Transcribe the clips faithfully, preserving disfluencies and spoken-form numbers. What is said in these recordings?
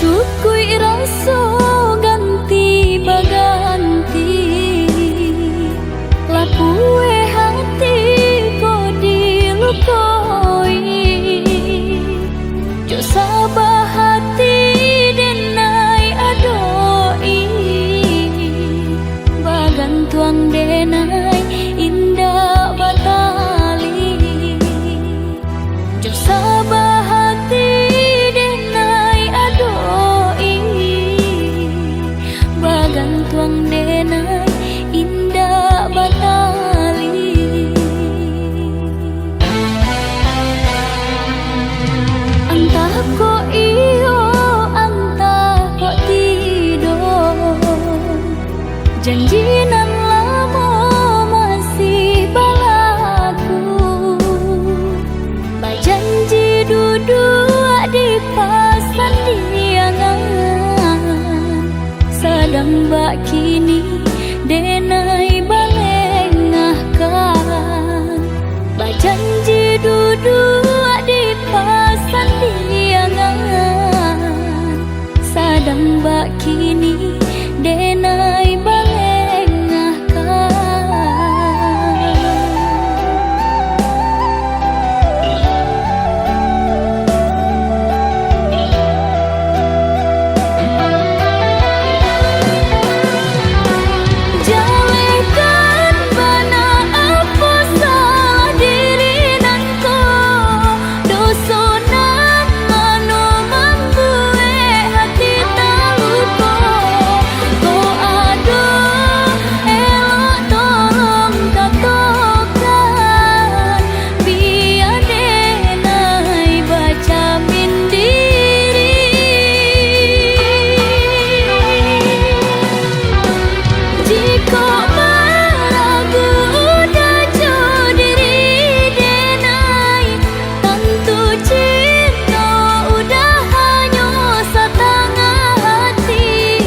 Cukuik raso ganti baganti, lapueh hati ko dilukoi. Jo sabah hati denai adoi, bagantuang denai indak batali. Jo sabah hati denai adoi, bagantuang denai indak batali. Antah kok iyo, antah kok tidak, janji nan lamo masih balaku. Bajanji duduak di pasandiangan, sadang bak kini denai balengahkan. Bajanji duduak di pasandiangan, sadang bak kini denai balengahkan. Jalehkan bana apo salah diri nangko, doso nan mano mambuek hati taluko. Kok ado elok tolong katokan, bia denai bacamin diri. Jikok maragu udah jo diri denai, tantu cinto udah hanyo satangah hati.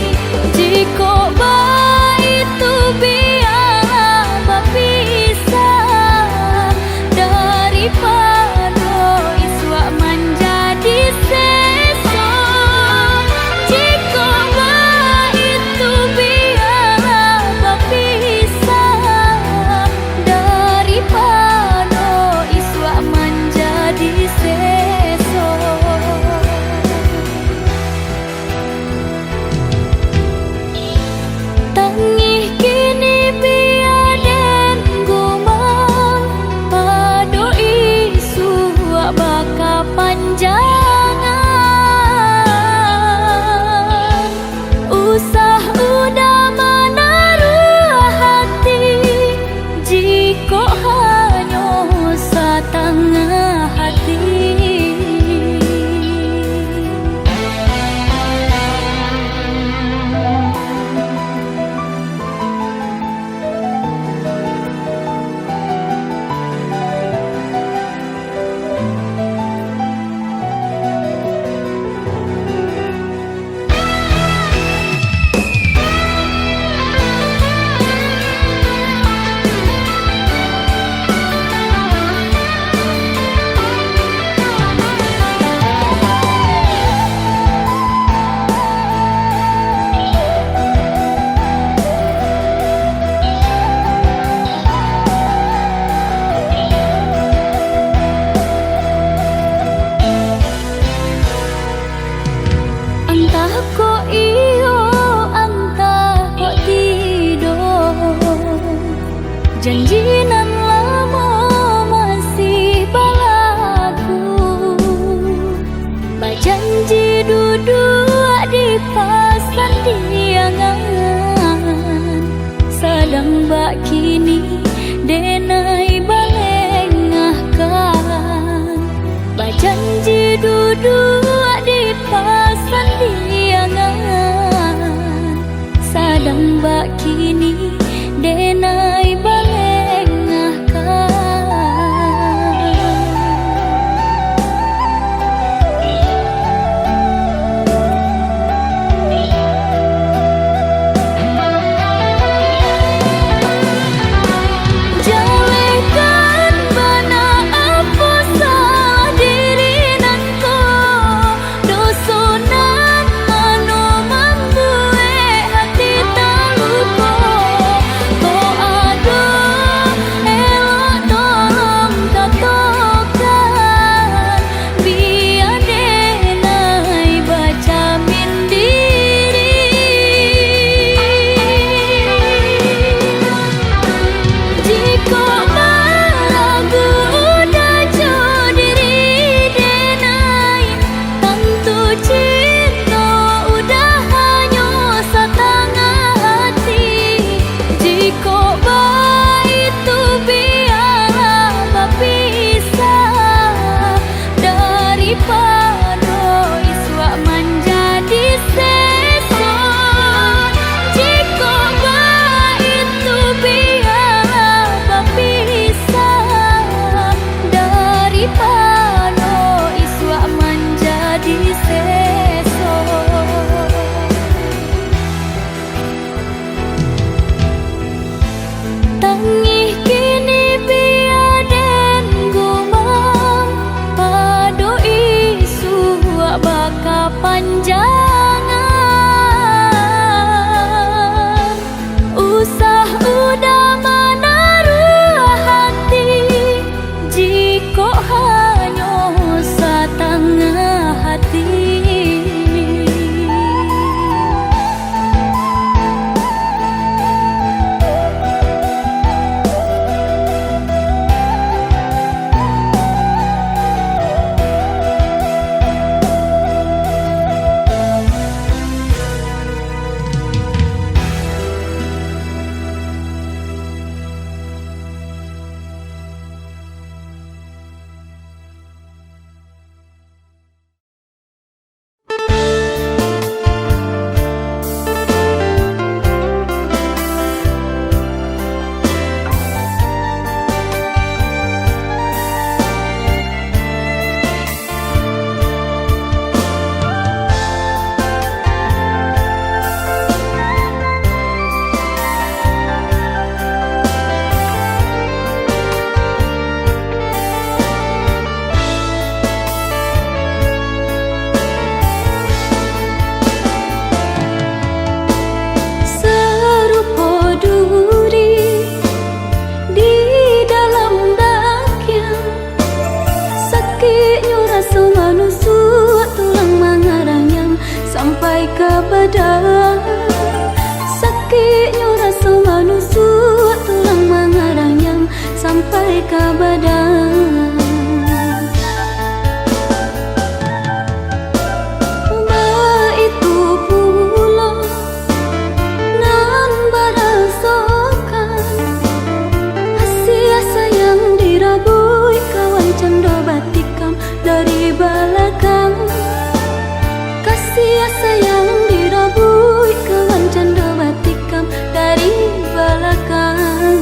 Jikok baitu, bialah bapisah, daripado isuak manjadi seso. Jikok baitu, bialah bapisah, daripado isuak manjadi seso. Tangih kini bia den gumam, pado isuak bakapanjangan. Usah udah manaruah hati, jikok hanyo satangah hati. Antah kok iyo, antah kok tidak, janji nan lamo masih balaku. Bajanji duduak di pasandiangan, sadang bak kini denai balengahkan. Bajanji duduak di pasandiangan, sadang bak kini denai balengahkan. Jalehkan bana apo salah diri nangko, doso nan Sakiknyo raso manusuak tulang, mangaranyam sampai ka badan. Baitu pulo nan barasokan kasiah sayang dirabuik kawan cando batikam dari balakang. Kasiah sayang dirabuik kawan cando batikam dari balakang.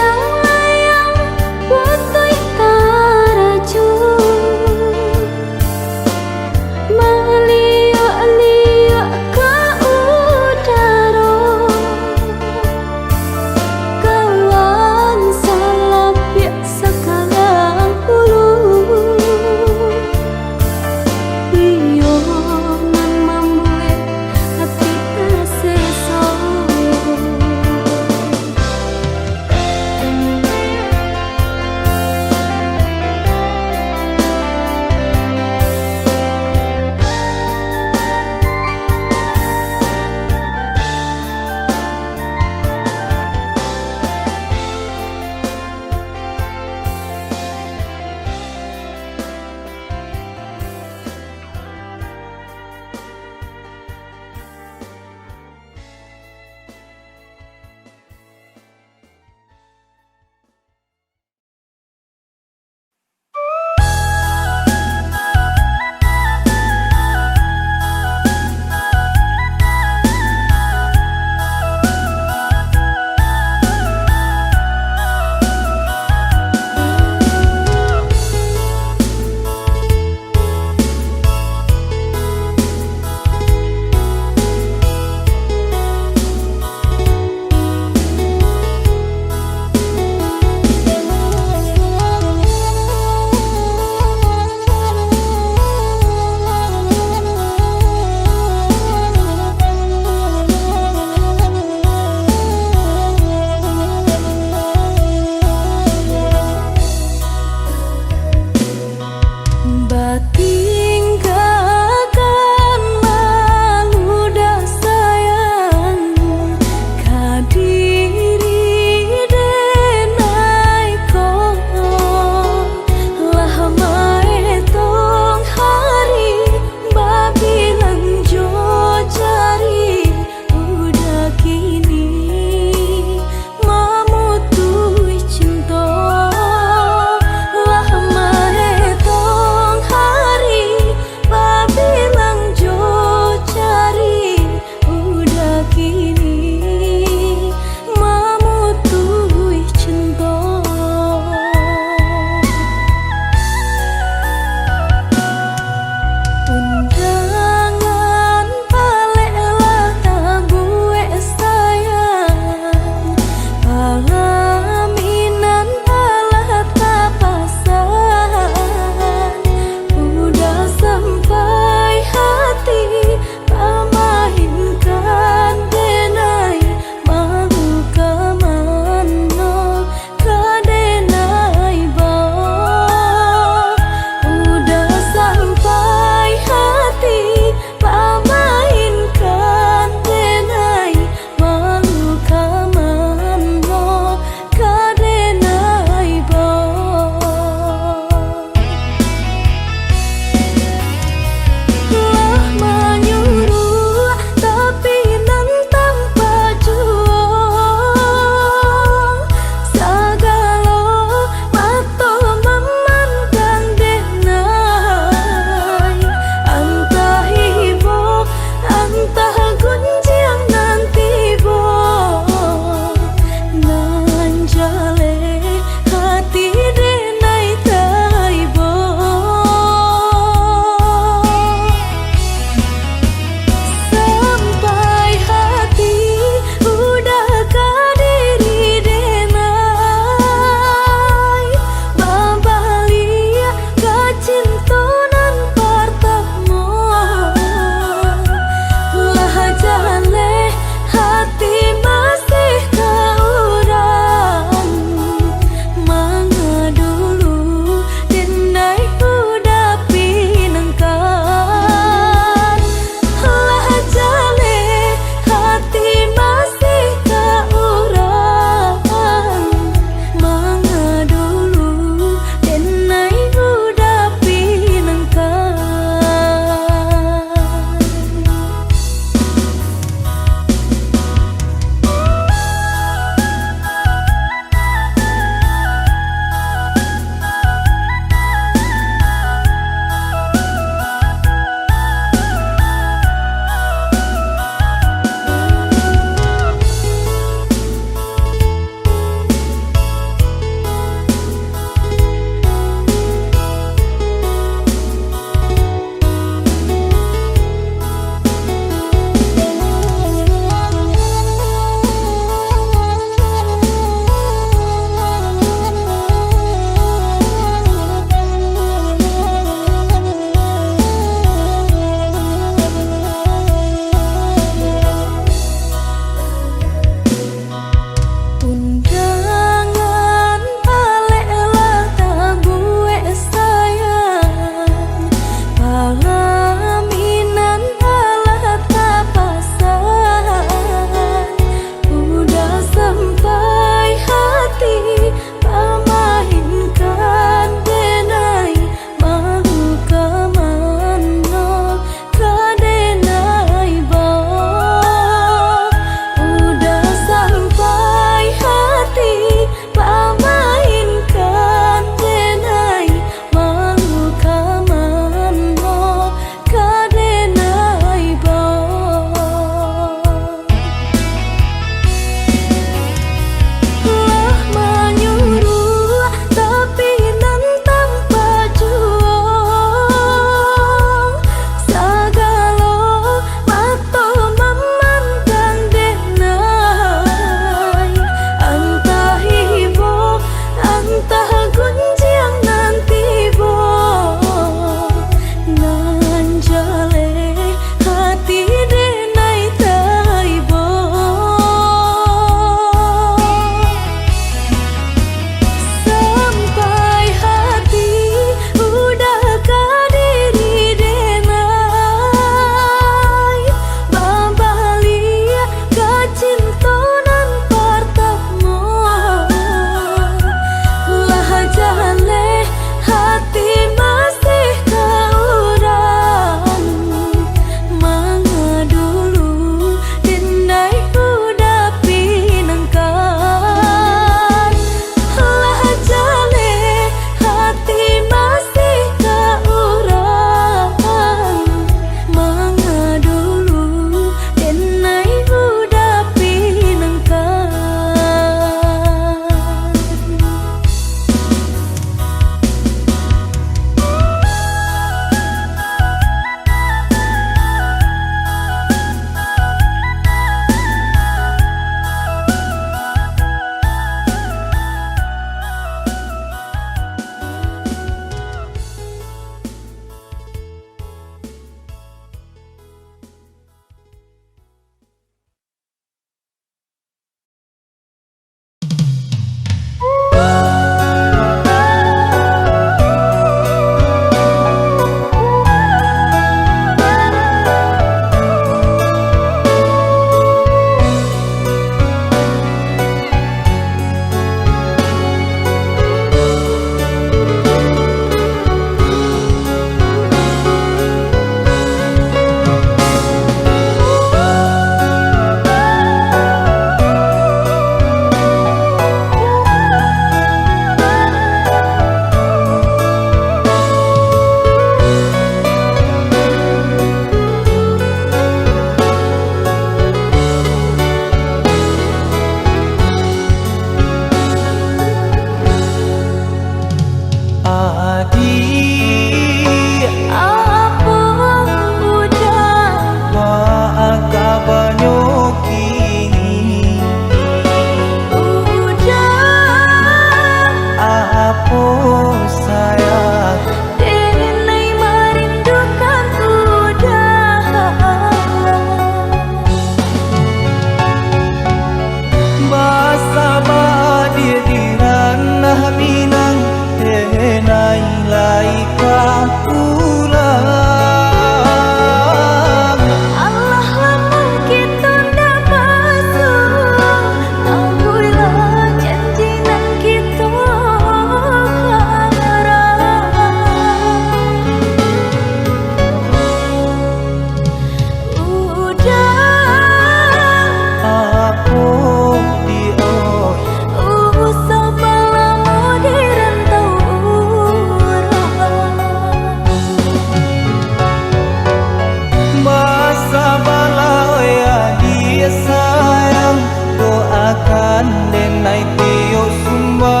Denai tiok sumbayang.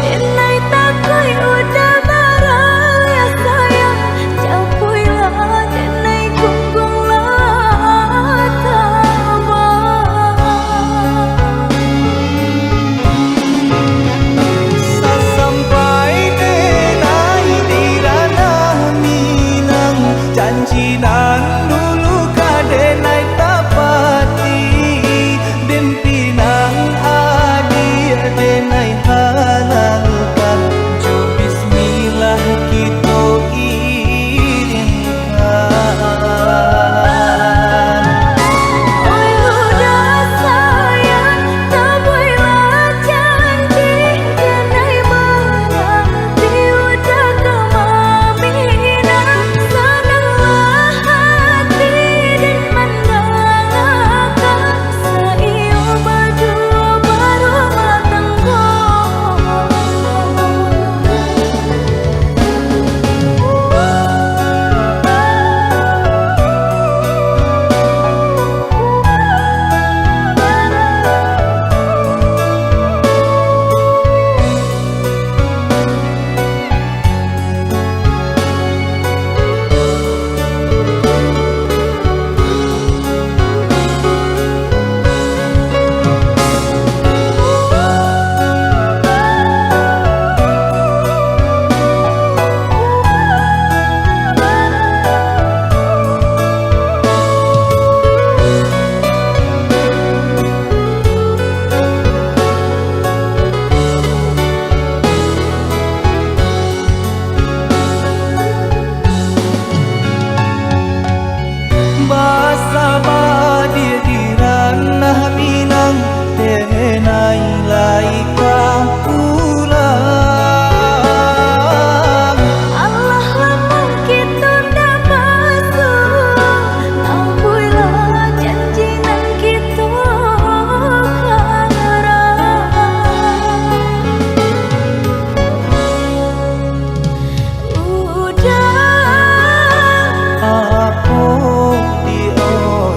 Denai takuik uda baraya sayang, japuiklah denai gungguang lah tabang. Sasampai denai di ranah Minang, janji nan dulu ka denai tapati, den pinang adiak denai halalkan, jo bismillah kito irinkan. Oi uda sayang, tabuiklah janji, denai mananti uda ka maminang. Sananglah hati den mandangakan, saiyo baduo barumah tanggo. Basabadiak di ranah Minang, denai lai ka pulang. Alah lamun kito ndak basuo, tabuiklah janji nan kito karang. Uda. Apo di oi?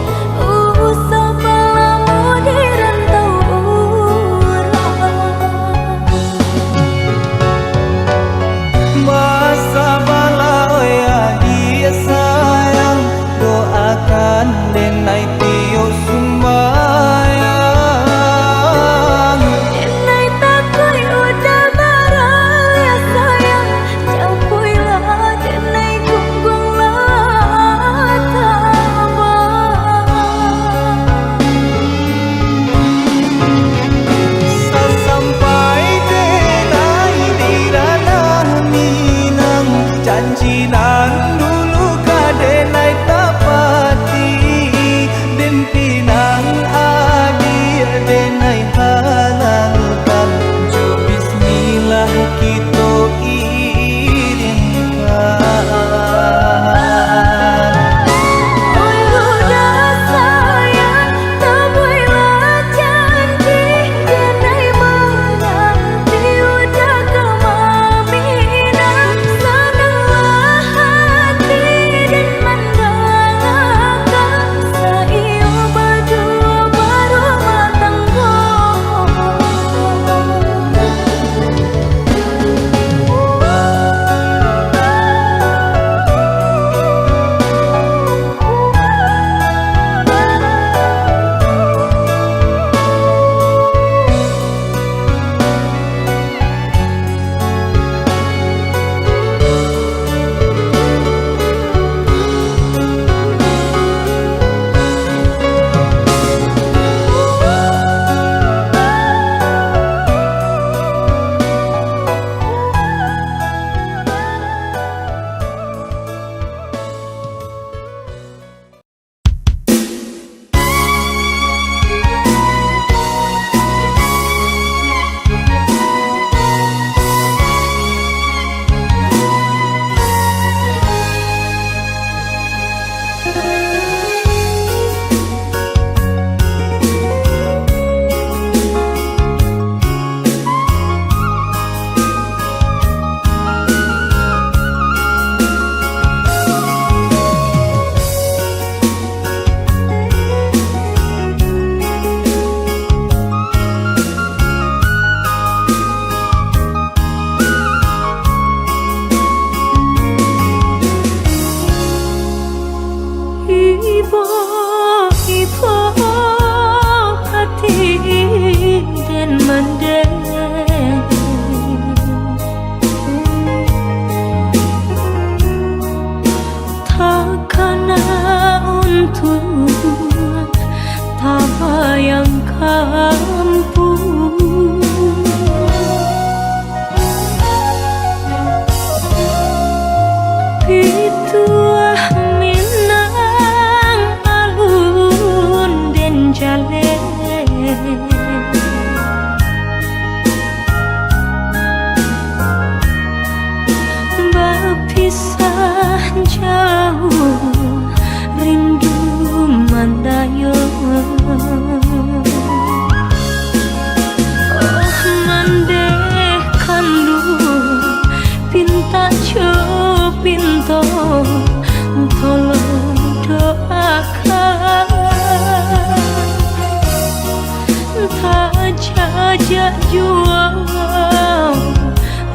Juo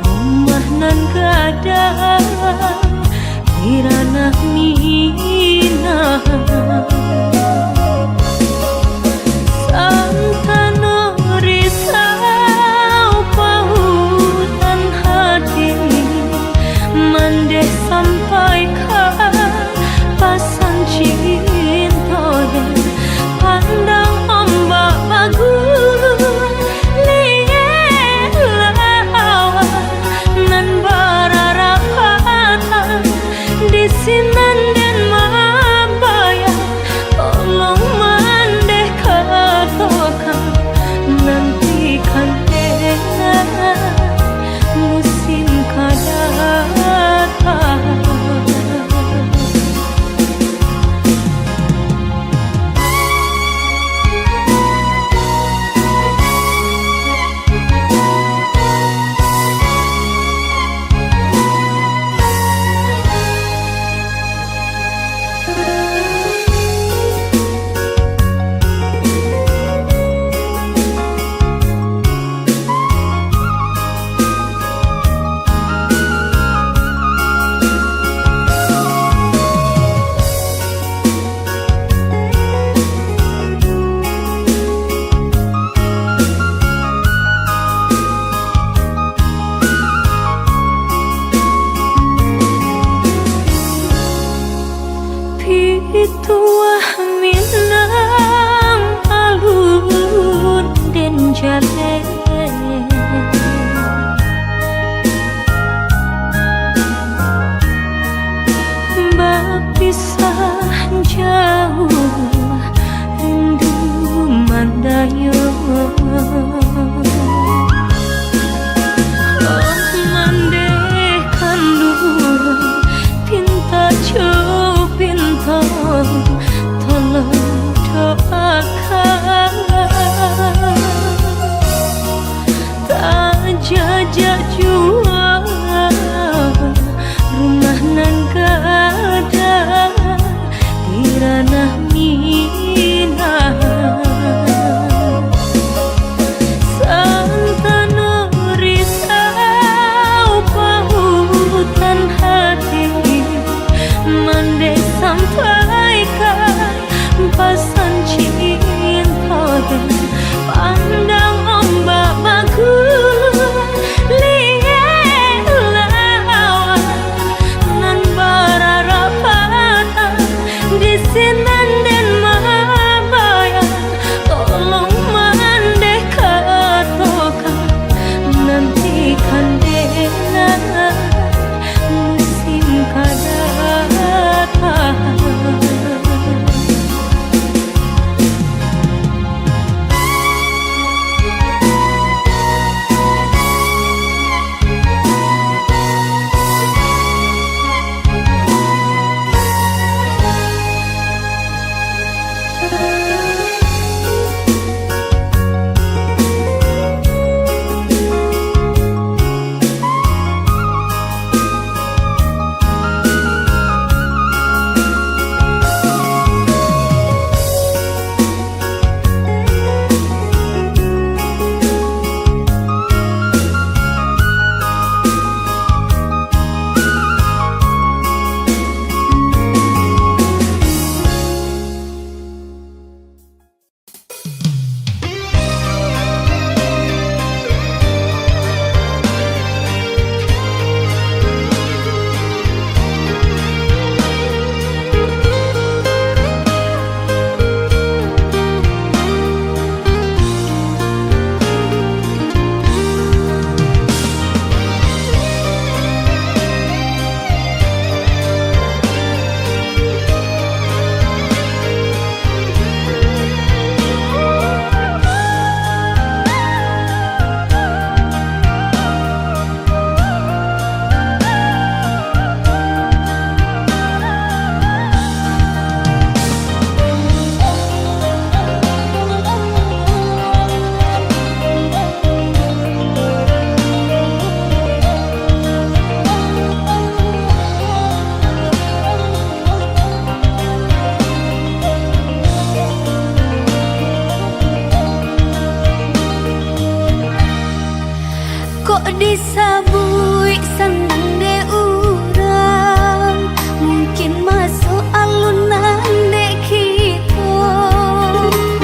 rumah nan gadang di ranah Minang. Santano risau pautan hati, mandeh sampaikan pasan cinto den. Pandang ombak bagulu, liek lawan nan bararapatan, di sinan den mambayang. Tolong mandeh katokan, nantikan den musim ka datang. Pituah Minang alun den jaleh, bapisah jauah rindu mandayo. Oh, mandeh kanduang, pintak jo pinto, tolong doakan. Tajajak juo rumah nan gadang di ranah Minang. Santano risau pautan hati, mandeh sampaikan pasan cinto den. Pandang ombak bagulu, liek lawan nan bararapatan, di sinan den mambayang. Tolong mandeh katokan, nantikan den musim ka datang. Disabuik sanang dek urang, mungkin masuak alun nan dek kito.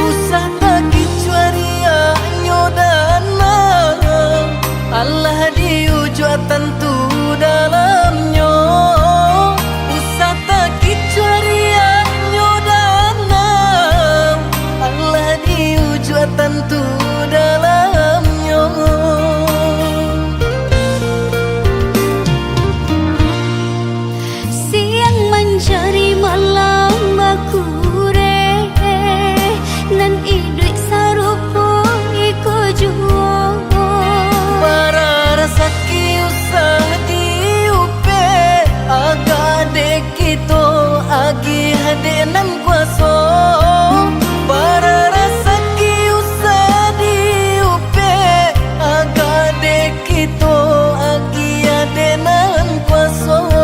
Usah takicuah riaknyo danau, alah diujuak tantu dalamnyo. Usah takicuah riaknyo danau, alah diujuak tantu dalamnyo. Siang mancari malam bakureh, nan iduik sarupo iko juo. Bara rasaki usah diupek, agak dek kito agiah dek nan kuaso. Bara rasaki usah diupek, agak dek kito agiah dek nan kuaso.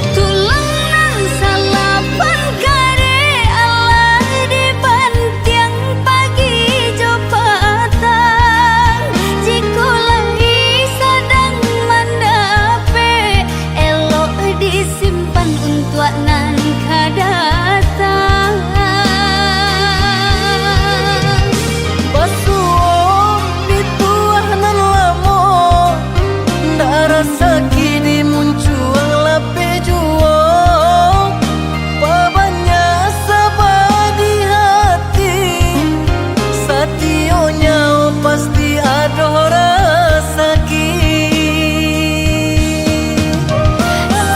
Tulang nan salapan kareh alah dibantiang pagi jo patang. Jikok lai sadang mandapek, elok disimpan untuak nan ka datang. Basuo pituah nan lamo, ndak rasaki dimuncuang lapeh juo. Pabanyak saba di hati, satiyok nyawo pasti ado rasaki.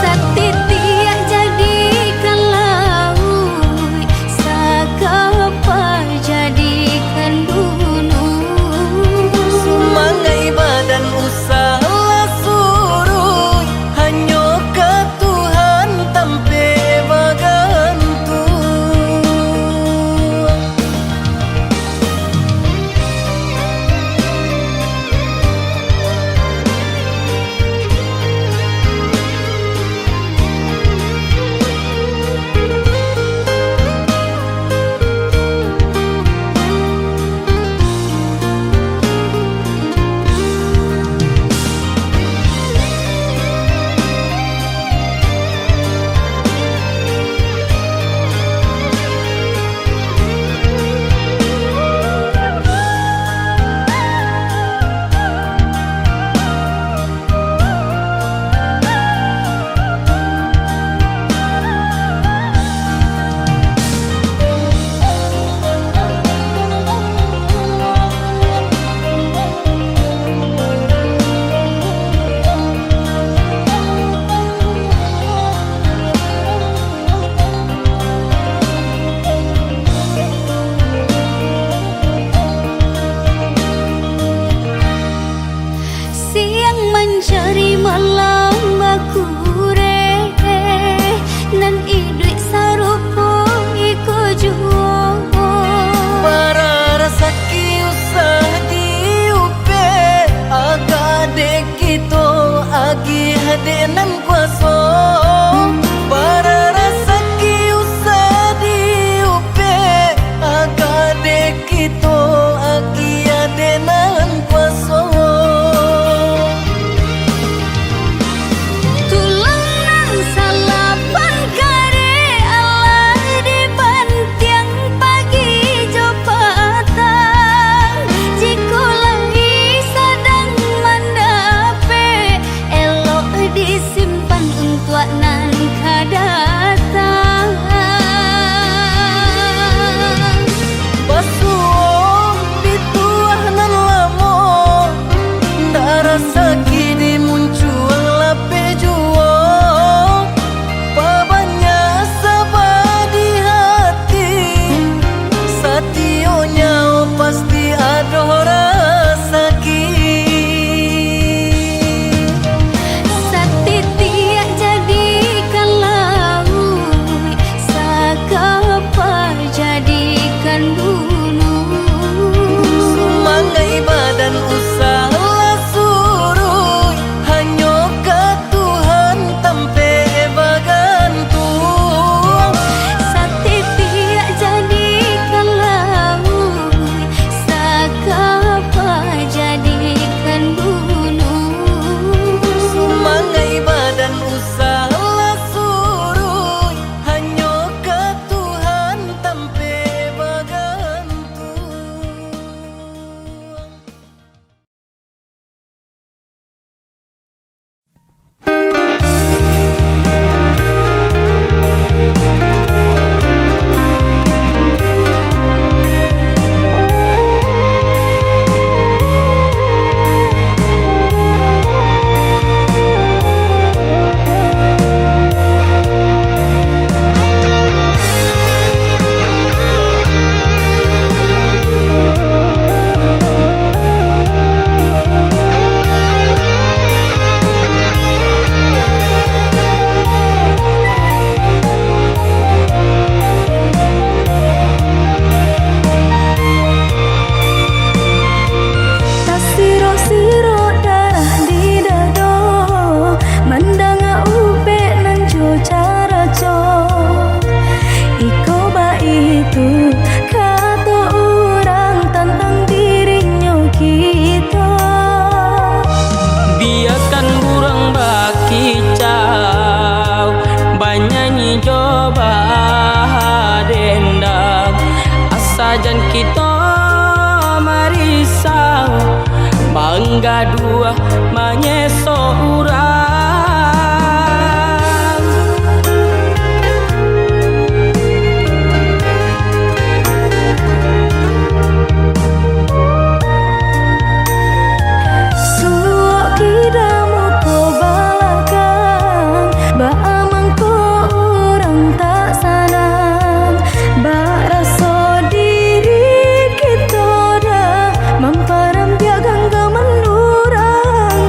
Satitiak jadikan lauik, sakapa jadikan gunung. Sumangaik badan usahlah suruik, hanyo ka Tuhan tampek bagantuang. Siang mancari malam bakureh, nan iduik sarupo iko juo. Bara rasaki usah diupek, agak dek kito agiah dek nan kuaso. Bara rasaki usah diupek, agak dek kito agiah dek nan kuaso. Tulang nan salapan kareh alah dibantiang pagi jo patang. Jikok lai sadang mandapek, elok disimpan gaduah manyeso urang. Suok kida muko balakang, baa mangko urang tak sanang. Bak raso diri kito dah, mamparambiak ganggaman urang.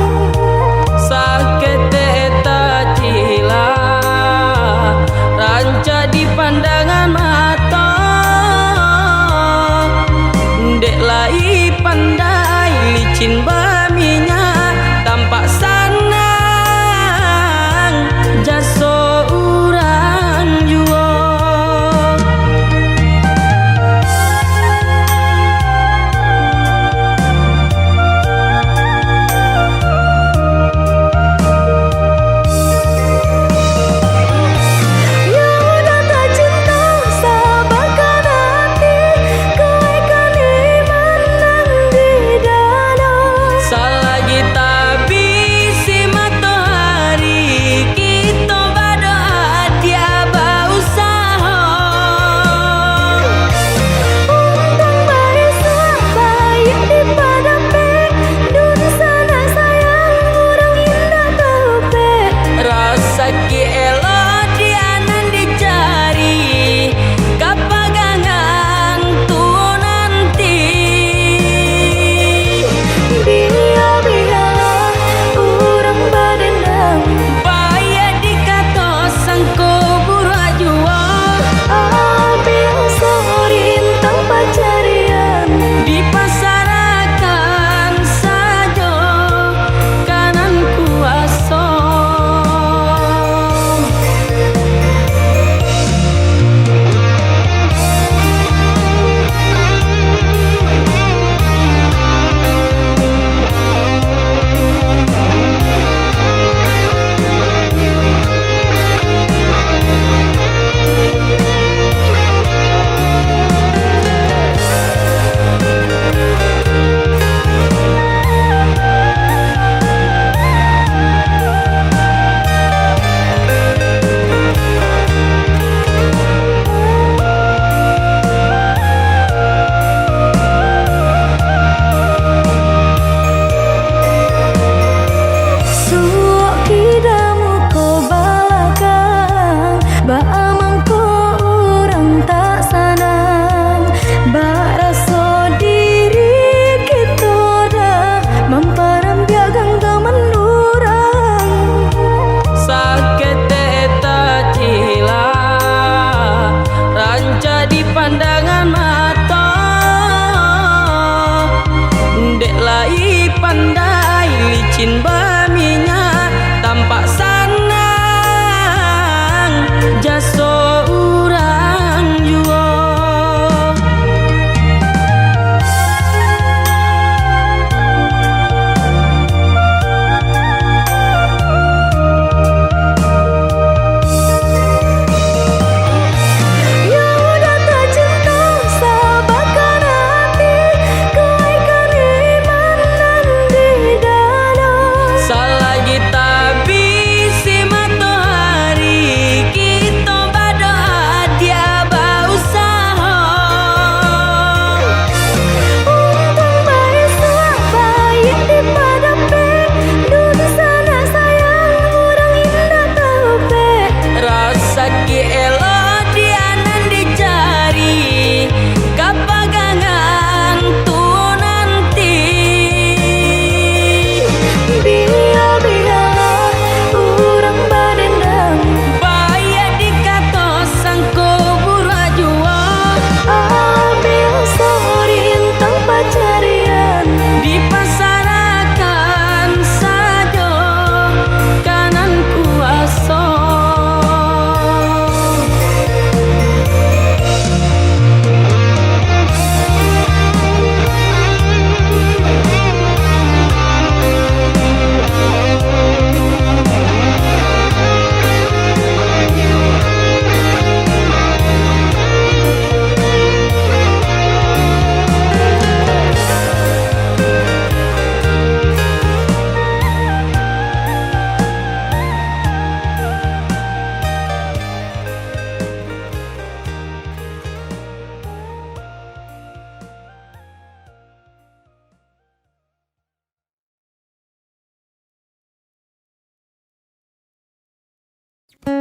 Lah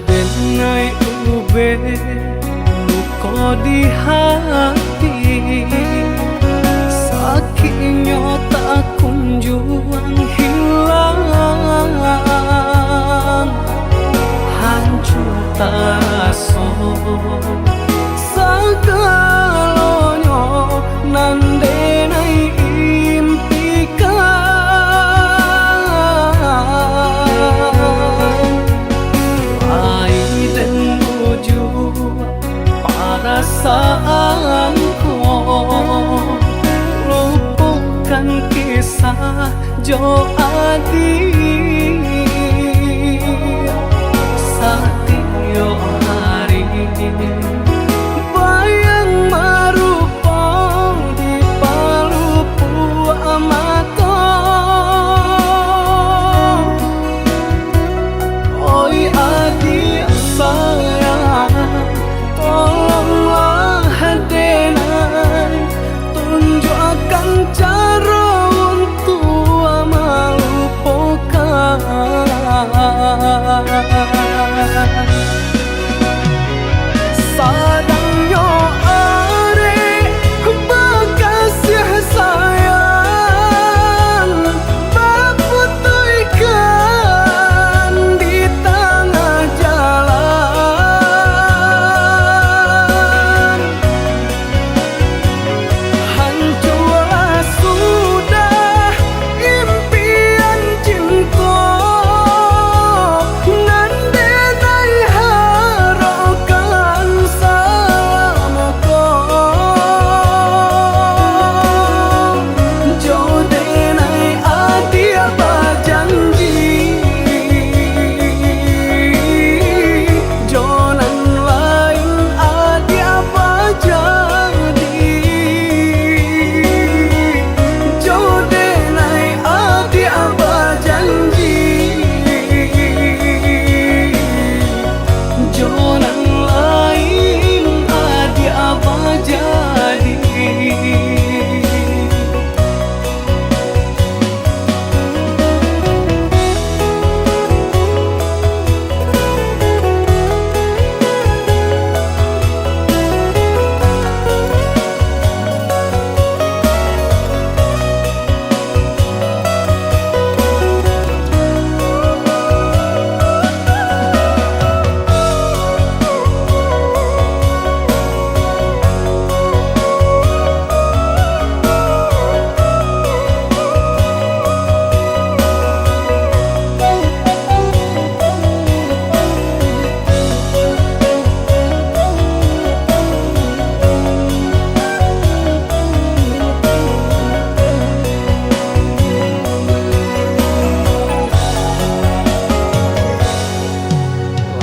denai ubek luko di hati, sakiknyo tak kunjuang hilang, hancua taraso sagalonyo nan denai impikan. Lai den bujua parasaan ko, lupokan kisah jo adiak. Satiok ari bayang marupo di palupuak mato. Oi adiak sayang, tolonglah denai tunjuakkan caro untuak malupokan. Sadangnyo arek bakasiah sayang baputuihkan di tangah jalan. Hancualah sudah impian cinto nan denai harokan salamo ko. Jo denai adiak bajanji, jo nan lain adiak bajadi. Jo denai adiak bajanji, jo nan lain adiak bajadi.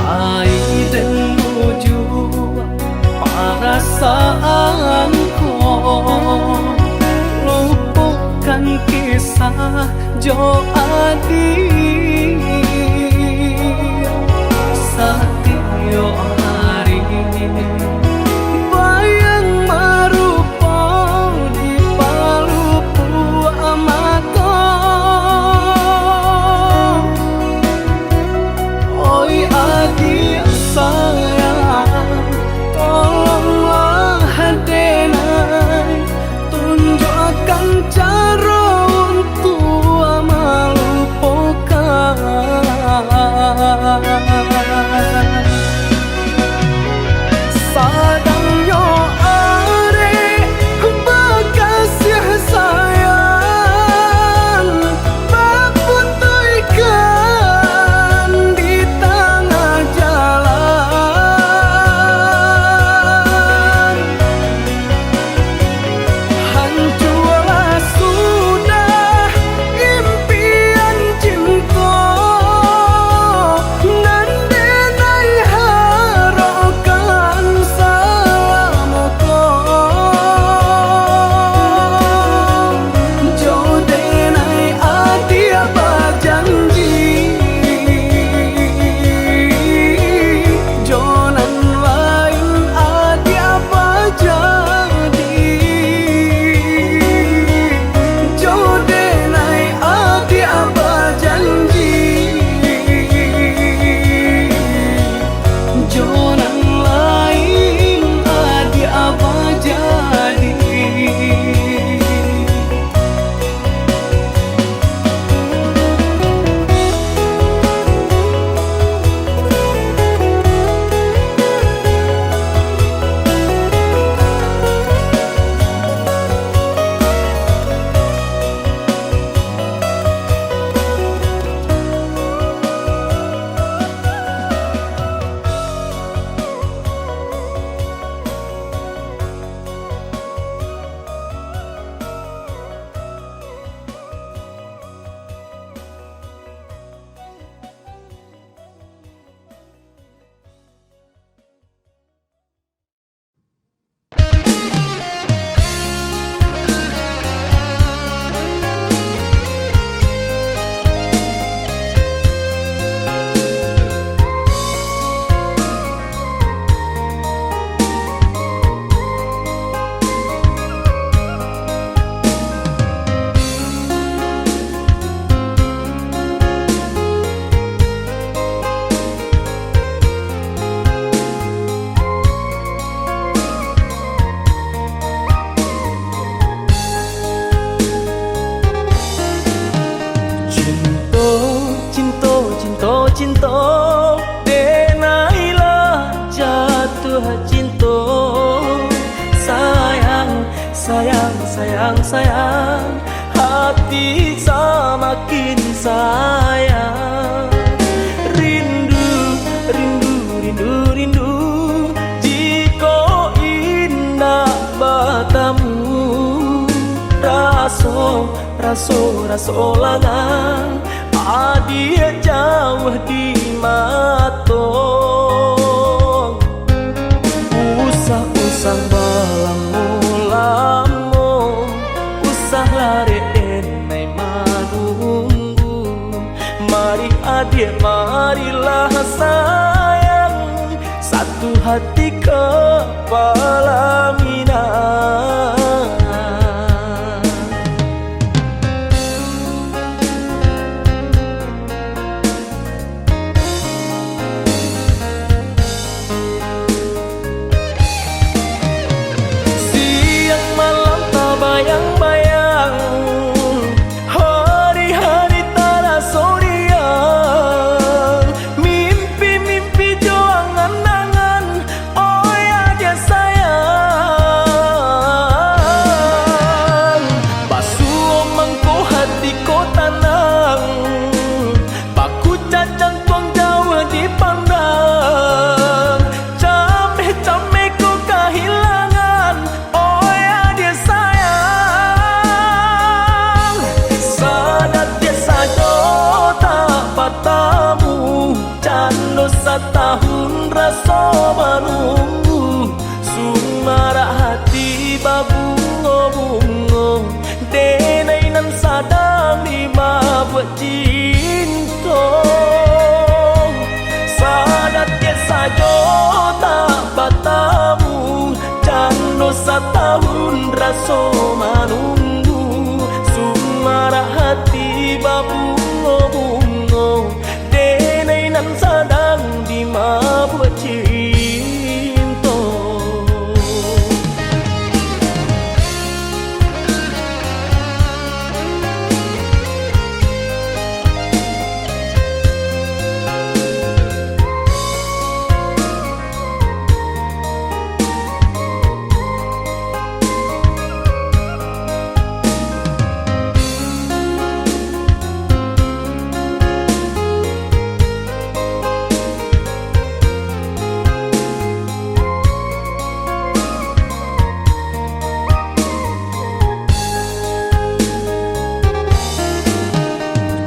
Lai den bujua parasaan ko, lupokan kisah jo adiak. Satiok ari bayang marupo di palupuak mato. Oi adiak sayang, tolonglah denai tunjuakkan caro untuak malupokan. Sadangnyo arek bakasiah sayang cinto, denai lah jatuah cinto. Sayang, sayang, sayang, sayang, hati samakin sayang. Rindu, rindu, rindu, rindu, jikok indak batamu. Raso, raso, raso langang, adiak jauah di mato. Usah, usah balamo-lamo, usah larek denai manunggu. Mari adiak, marilah sayang, satu hati kapala minang. Siang malam tabayang-bayang, hari-hari taraso riang, mimpi-mimpi jo angan-angan, oi adiak sayang. Basuo mangko hati ko tanang, bakucak jantuang jauah dipandang, cameh-cameh ko kahilangan, oi adiak sayang. Sadatiak sajo tak batamu, cando satahun raso manunggu, sumarak hati babungo-bungo, denai nan sadang dimabuak cinto. Sadatiak sajo tak batamu, cando satahun raso manunggu, sumarak hati babungo-bungo, denai nan sadang dimabuak cinto.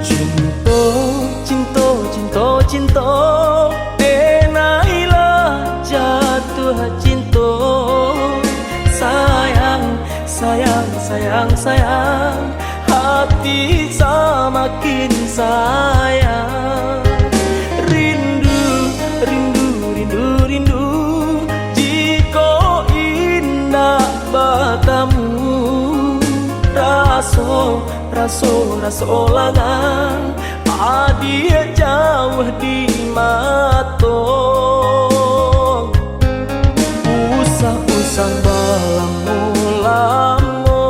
Cinto, cinto, cinto, cinto, denai lah jatuah cinto. Sayang, sayang, sayang, sayang, hati samakin sayang. Rindu, rindu, rindu, rindu, jikok indak batamu. Raso, raso, raso langang, adiak jauah di mato. Usah, usah balamo-lamo,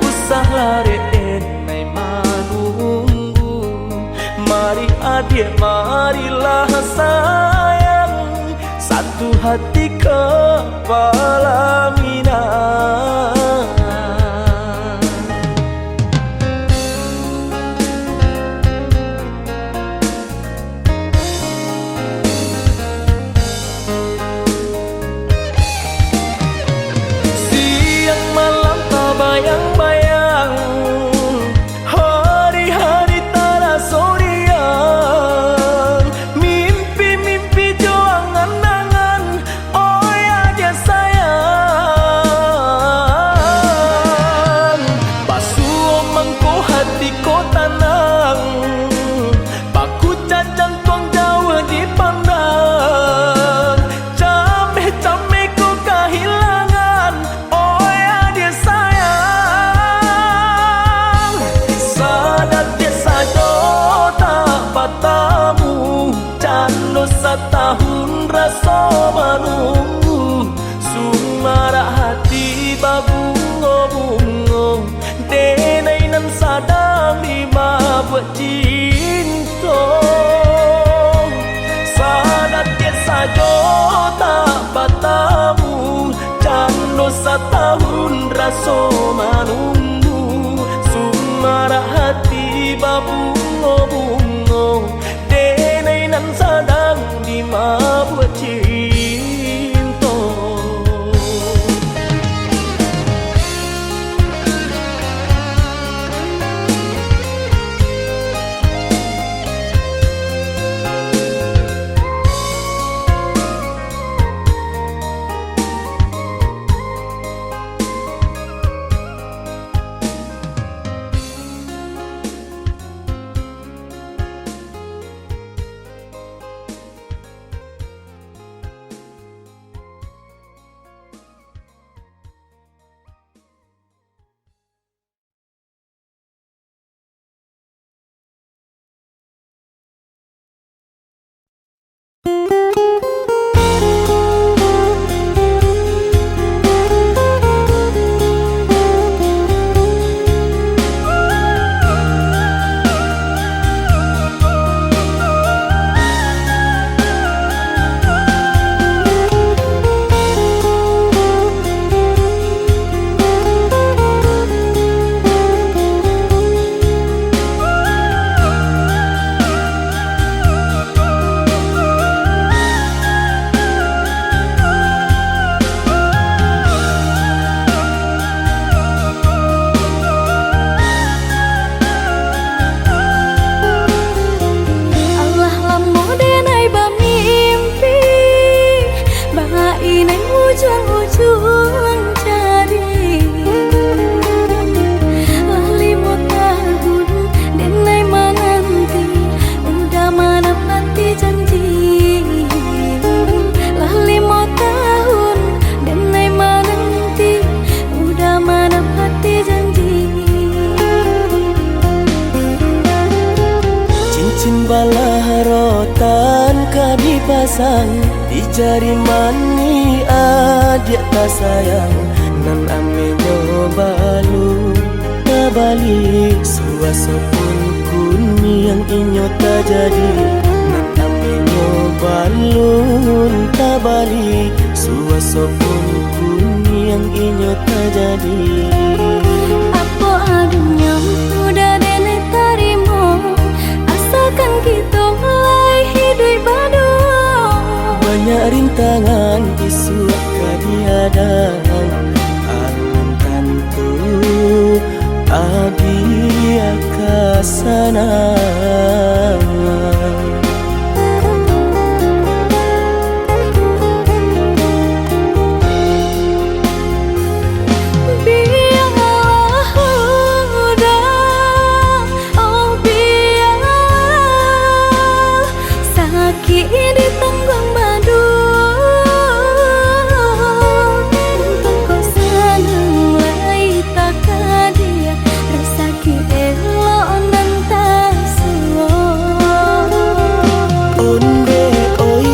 usah larek denai manunggu. Mari adiak, marilah sayang, satu hati kapala minang. Siang malam tabayang-bayang, hari-hari taraso riang, mimpi-mimpi jo angan-angan, oi adiak sayang. Basuo mangko hati ko tanang, bakucak jantuang jauah dipandang, cameh-cameh ko kahilangan, oi adiak sayang. Sadatiak sajo tak batamu, cando satahun raso manunggu, sumarak hati babungo-bungo, denai nan sadang dimabuak cinto. Cuang cari. Lah limo tahun denai mananti, udah manapati janji. Lah limo tahun denai mananti, udah manapati janji. Cincin balah rotan ka dipasang di jari manih adiak tasayang, nan ameh nyo balun tabali. Suaso pun kuniang inyo tajadi, nan ameh nyo balun tabali. Suaso pun kuniang inyo tajadi. Apo adunyo udah denai tarimo, asakan kito lai hiduik baduo. Banyak rintangan isuak ka dihadang, alun tantu adiak ka sanang. Bialah udah, oh bialah, sakik ditangguang baduo. Untuak ko sanang lai takadiak, rasaki elok nan tasuo. Ondeh oi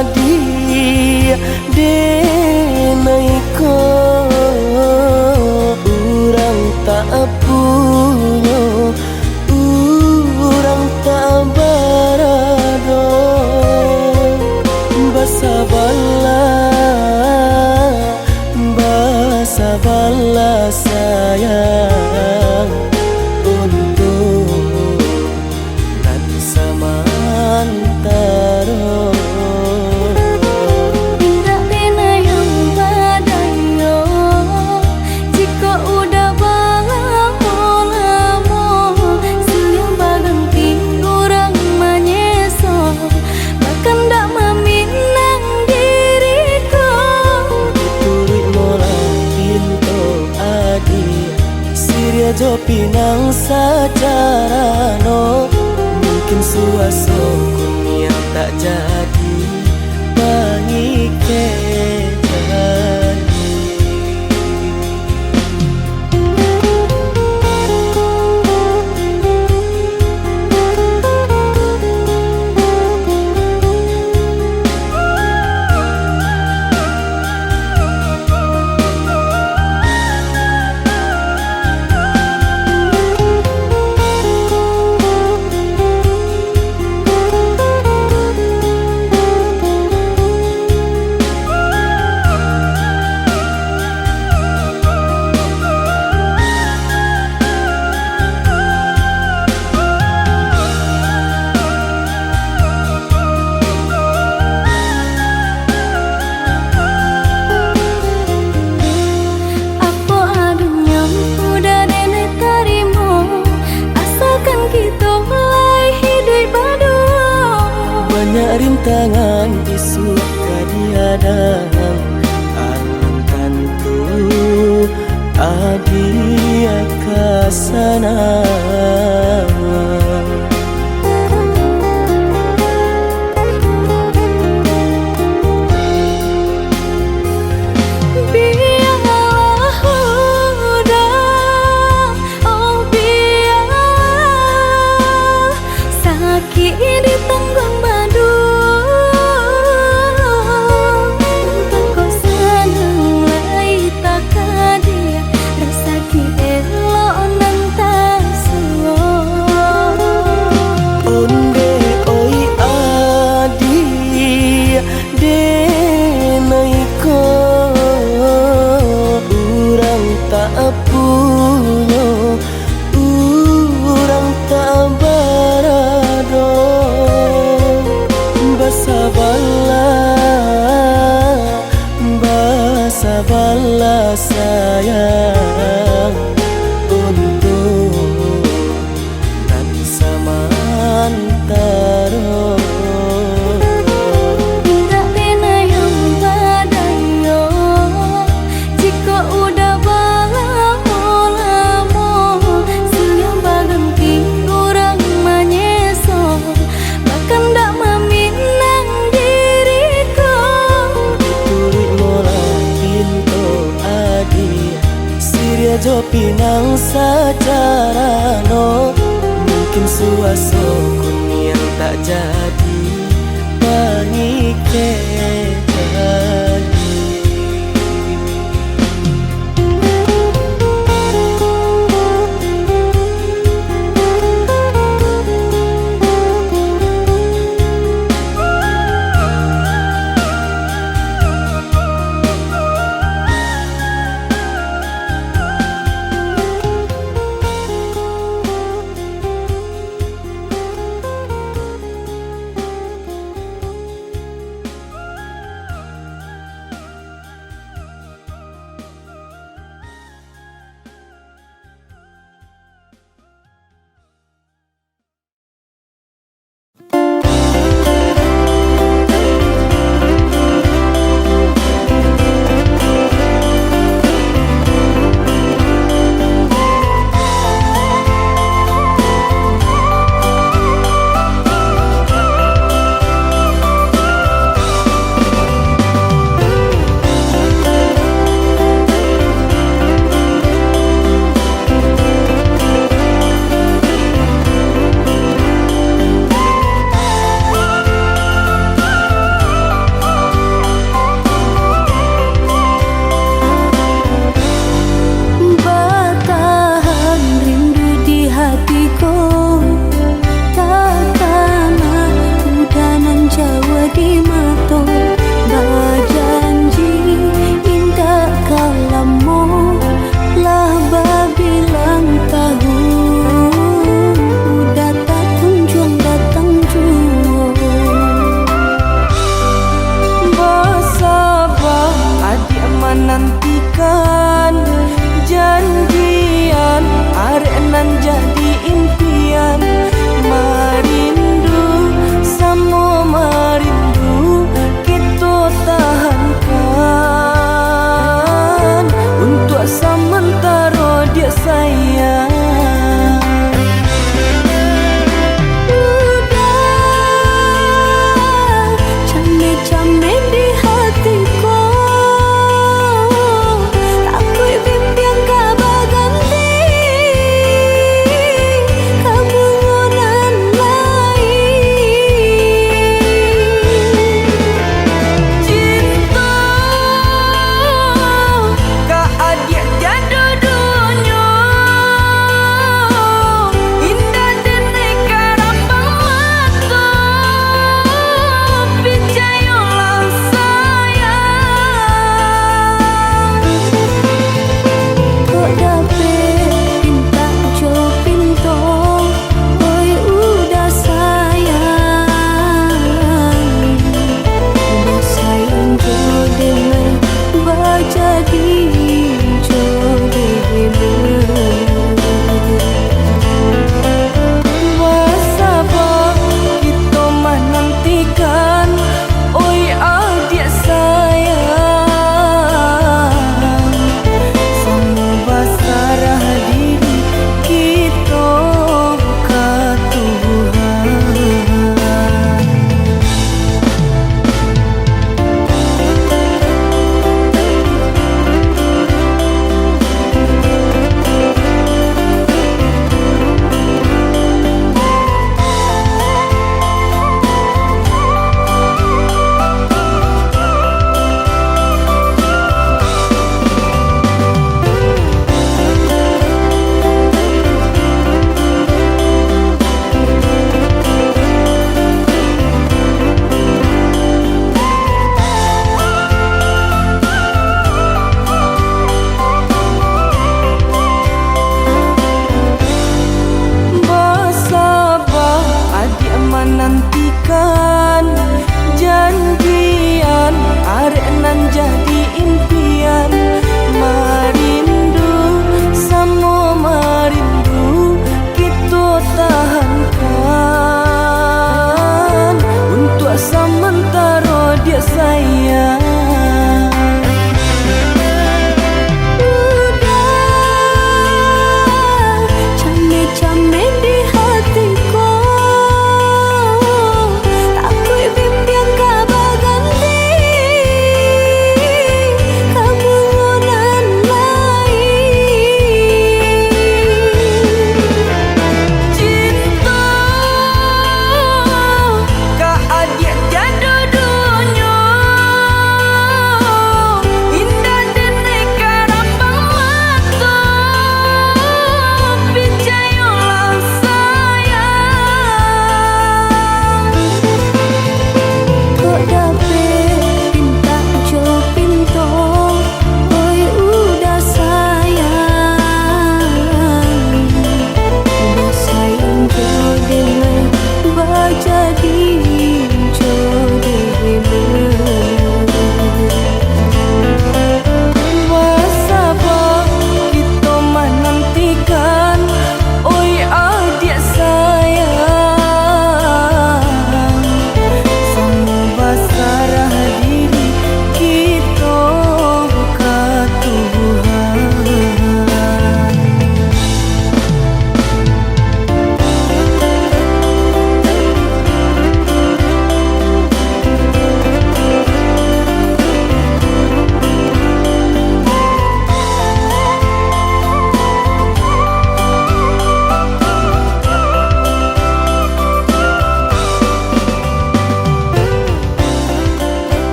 adiak, denai ko urang tak punyo, urang tak barado. Basabalah, basabalah sayang, untuak nan samantaro. Indak denai nan badayo, jikok udah balamo-lamo, sudah baganti urang manyeso, bakandak maminang diri ko. Dituruik molah pinto adiak, siriah jo pinang sajarano. Mungkin suaso kuniang tak jadi pangikek. Apo adunyo udah denai tarimo, asakan kito lai hiduik baduo. Banyak rintangan isuak ka dihadang, alun tantu adiak ka sanang. Bialah udah, oh bialah, sakik ditangguang baduo. Untuak ko sanang lai takadiak, rasaki elok nan tasuo. Ondeh oi adiak, denai ko urang tak punyo, urang tak barado. Pinang sajarano, mungkin suaso kuniang tak jadi pangikek lagi. Batahan rindu di hati ko, takana udah nan jauah di mato. Bajanji indak ka lamo, lah babilang tahun, udah tatunjuang datang juo. Basabah adiak manantikan, janjian arek nan jadi impian. Marindu, samo marindu,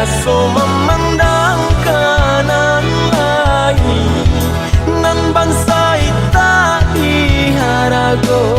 Raso mamandang ka nan lain, nan bansaik tak diharagoi.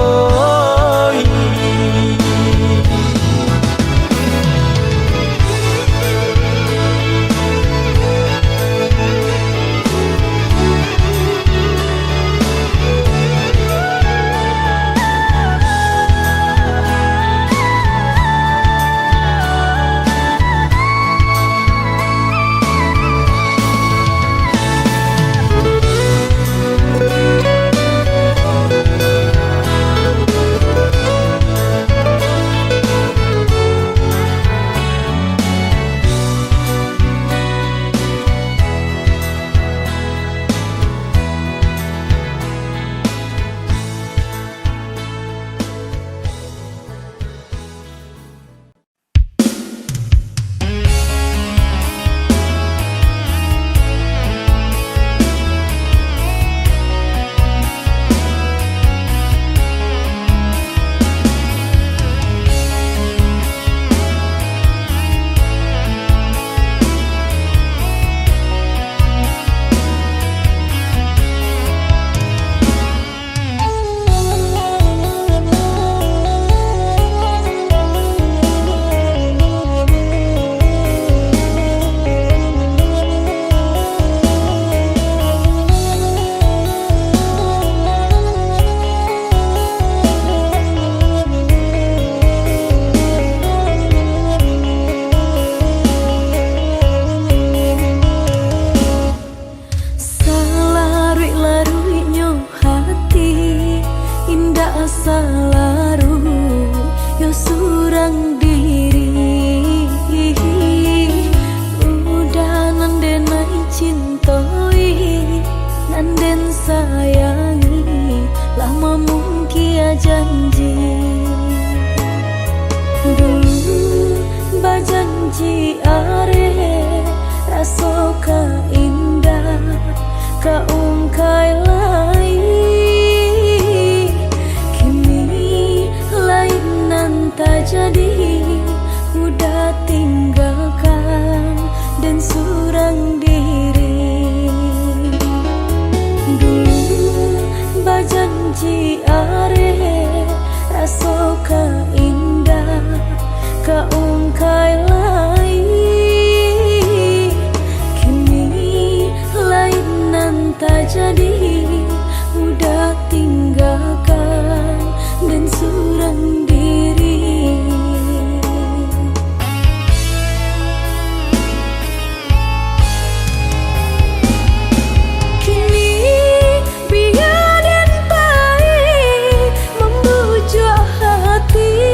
Salaruik-laruiknyo hati, indak salaruik yo surang diri. Udah nan den ai cintoi, nan den sayangi, lah mamungkia janji. Dulu bajanji areh, raso ka indak ka ungkai lai. Kini lain nan tajadi, udah tinggakan den surang diri. Dulu bajanji areh, raso ka indak ka ungkai lai. Kini lain nan tajadi, udah tinggakan den surang diri. Kini bia den pai mambujuak hati.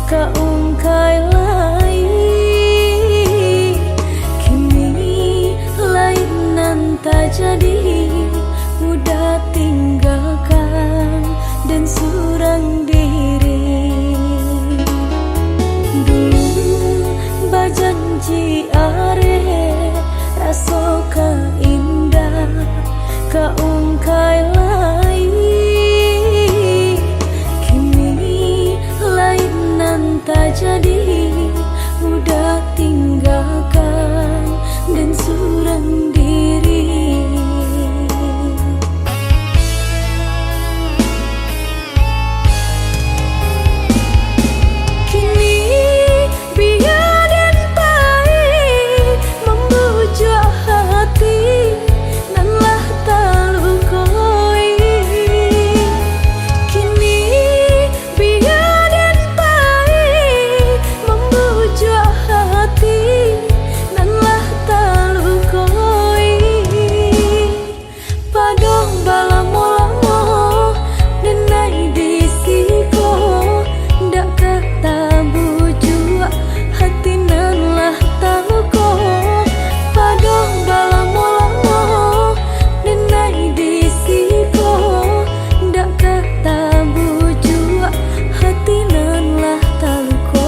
ka ungkai lai. Kini lai nan tajadi, udah tinggakan den surang diri. Dulu bajanji areh, raso ka indak ka ungkai lai. Kini lai nan tajadi, udah tinggakan den surang diri. Kini bia den pai mambujuak hati nan lah talukoi. Kini bia den pai mambujuak hati nan lah talukoi. Padoh balamo-lamo den ai di siko, ndak ka tabujuak hati nan lah taluko. Padoh balamo-lamo den ai di siko, ndak ka tabujuak hati nan lah taluko.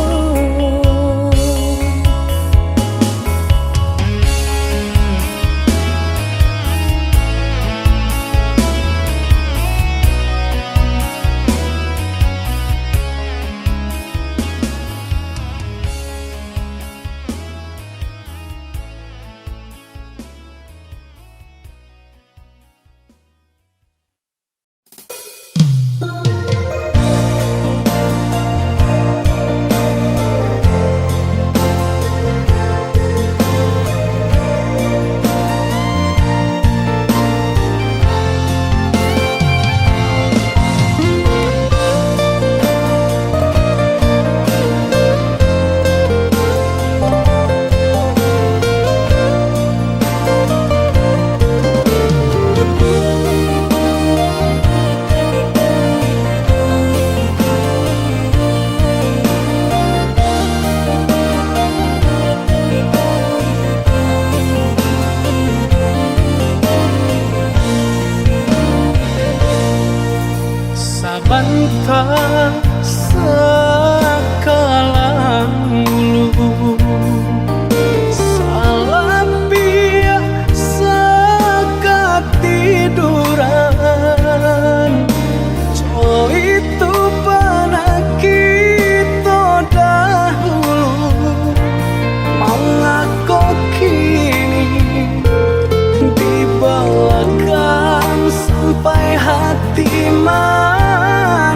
Sabanta sakalang ulu, salapiah sakatiduran. Co itu panah kito dahulu, mangako kini di balakang sampai hati manikah.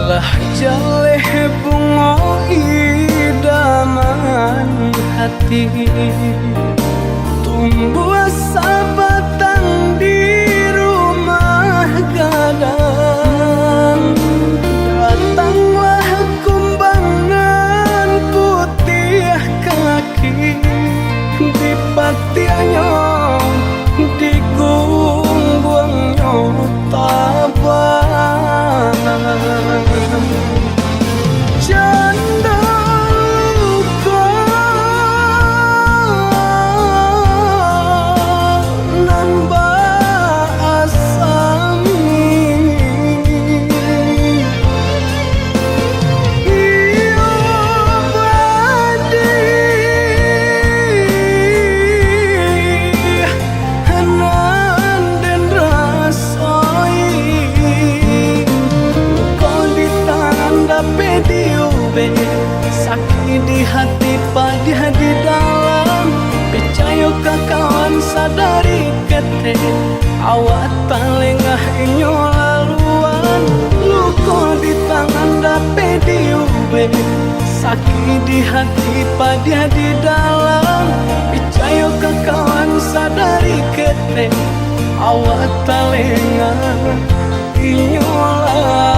Lah jaleh bungo idaman hati, tumbuah sabatang di rumah gadang. Datanglah kumbang nan putiah kaki, dipatiahnyo, digungguangnyo tabang. Jando luko nan baasam, iyo padih nan den rasoi. Luko di tangan dapek diubek, sakik di hati padiah di dalam. Picayo ka kawan sadari ketek, awak talengah inyo laluan. Luko di tangan dapek diubek, sakik di hati padiah di dalam. Picayo ka kawan sadari ketek, awak talengah inyo laluan.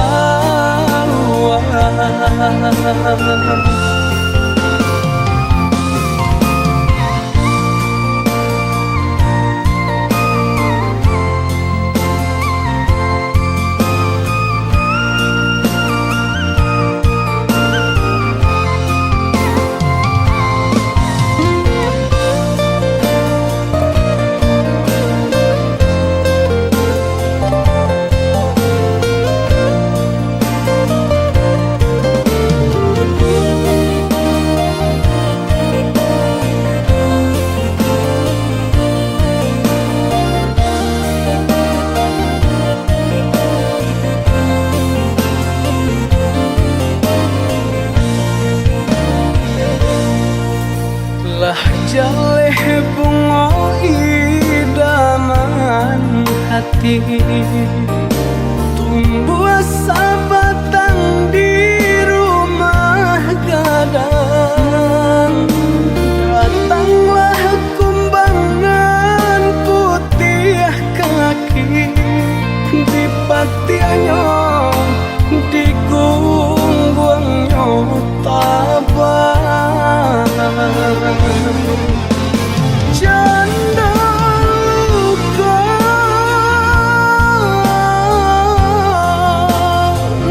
Tumbuah sabatang di rumah gadang, datanglah kumbangan putiah kaki, dipatiahnyo di gungguangnyo tabang. Janda luko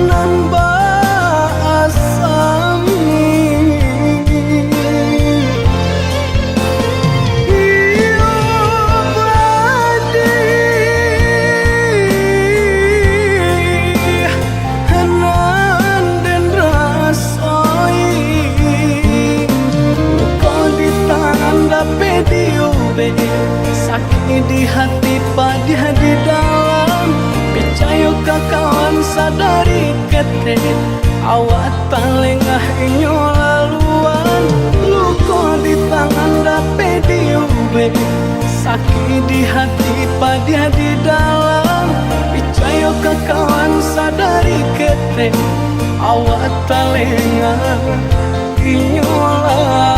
nan baasam, iyo badih nan den rasoi. Luko di tangan dapek diubek, sakik di hati padiah di dalam. Picayo ka kawan sadari ketek, awak talengah inyo laluan. Luko di tangan dapek diubek, sakik di hati padiah di dalam. Picayo ka kawan sadari ketek, awak talengah inyo laluan.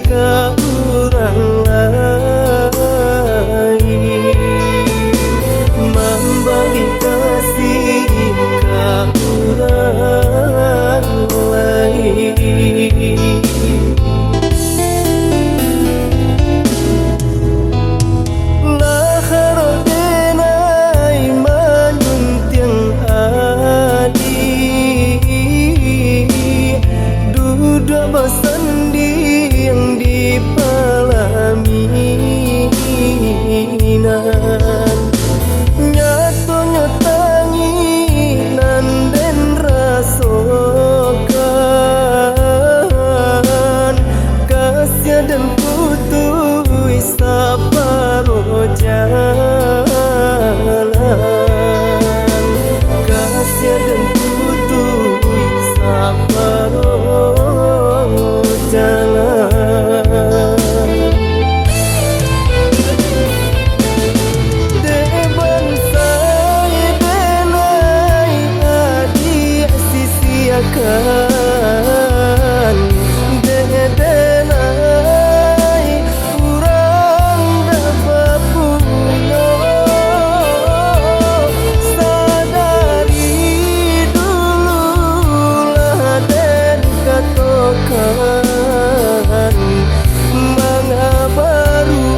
ka urang lain, mambari kasih ka urang lain. Lah harok denai manyuntiang adik, duduak basandiang di palaminan. Nyatonyo tangih nan den rasokan, kasiah den putuih saparo jalan. Kasiah den putuih saparo jalan. Dek bansai denai adiak sisiakan, dek denai urang dak bapunyo. Sadari dulu lah den katokan, manga baru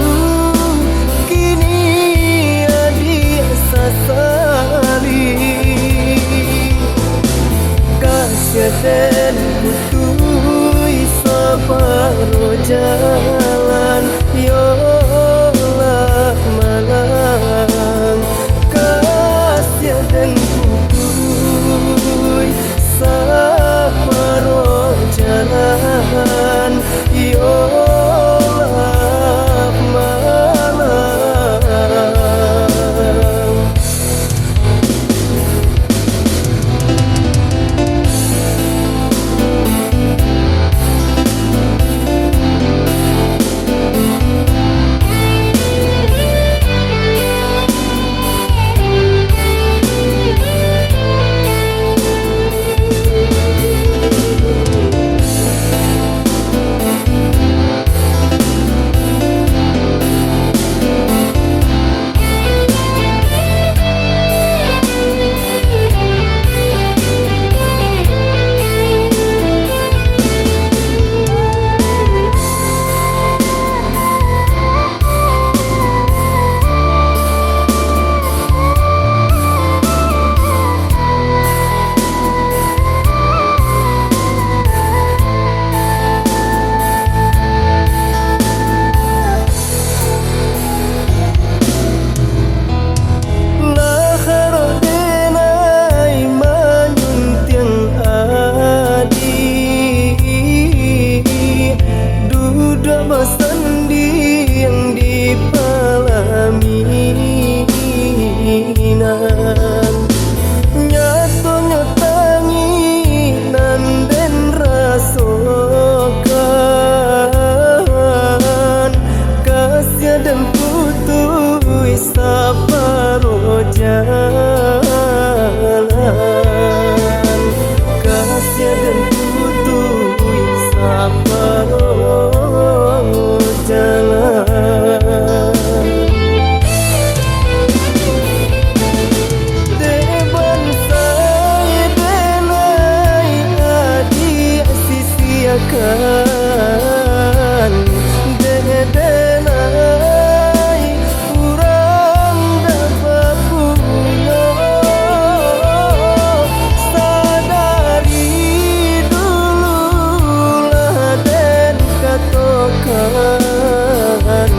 kini adiak sasali. Kasiah den putuih saparo jalan, yo lah malang. Kasiah den putuih saparo jalan, yo lah malang. Lah harok denai manyuntiang adik, duduak basandiang di palaminan. Nyatonyo tangih nan den rasokan, kasiah den putuih saparo jalan. Kasiah den putuih saparo jalan. Dek bansai denai adiak sisiakan, dek denai urang dak bapunyo. Sadari dulu lah den katokan,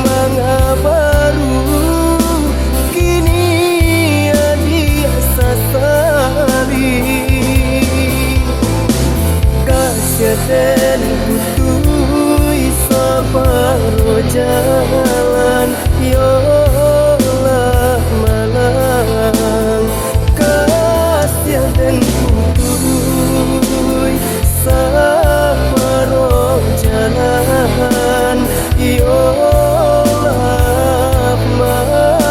manga baru kini adiak sasali. Kasiah den putuih saparo jalan, yo lah malang. Kasiah den putuih saparo jalan, yo lah malang.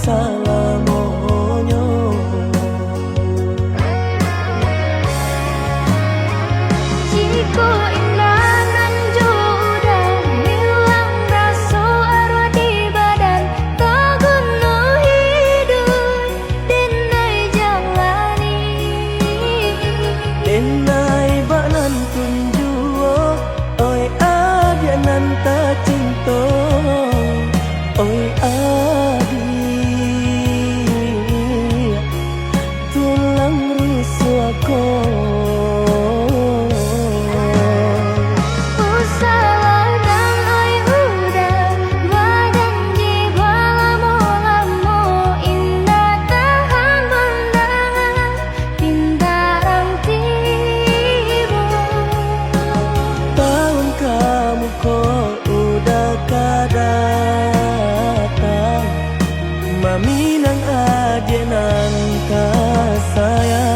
salamonyo. Jikok indak nan jo uda, hilang raso aruah di badan, taguno hiduik den ai jalani. Den ai bak nan tun juo, oi adiak nan tacinto, oi adiak, tulang rusua ko. Usahlah den ai uda, bajanji balamo-lamo, indak tahan pandangan pintaran tibo. Taun ka muko uda ka datang, maminang adiak nan tasayang.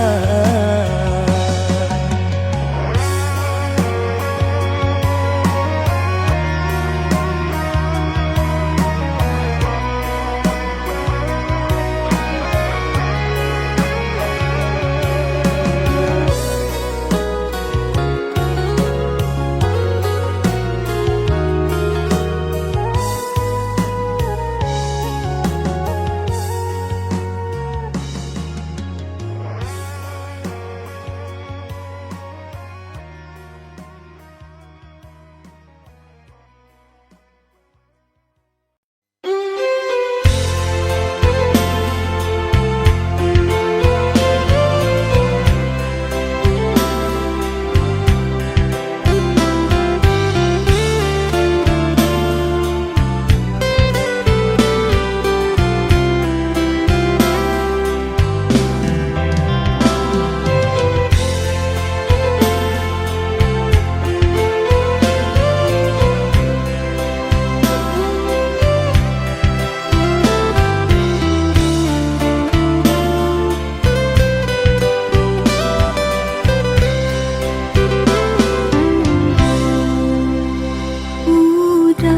Uda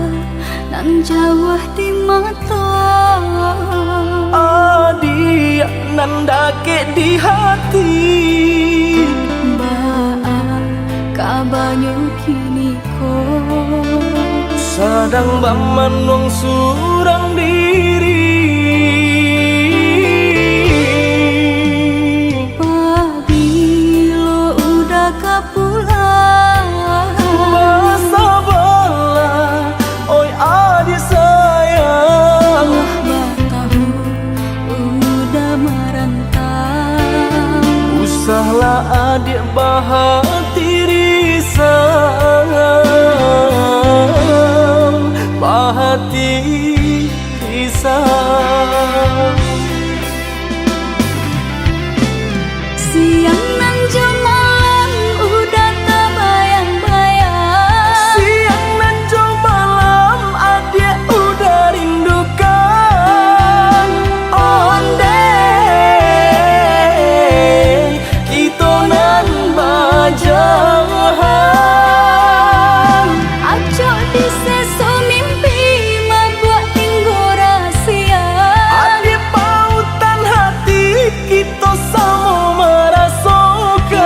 nan jauah di mato, adiak nan dakek di hati. Baa kabanyo kini ko, sadang bamanuang surang diri. Pabilo uda ka pulang, basabalah, oi adiak sayang. Lah batahun uda marantau, usahlah adiak bahati risau, bahati risau. Siang nan jo malam uda tabayang-bayang. Siang nan jo malam adiak uda rindukan. Ondeh kito nan bajauhan. Acok di seso mimpi mambuek tinggo rasia. Adiak pautan hati kito samo marasokan,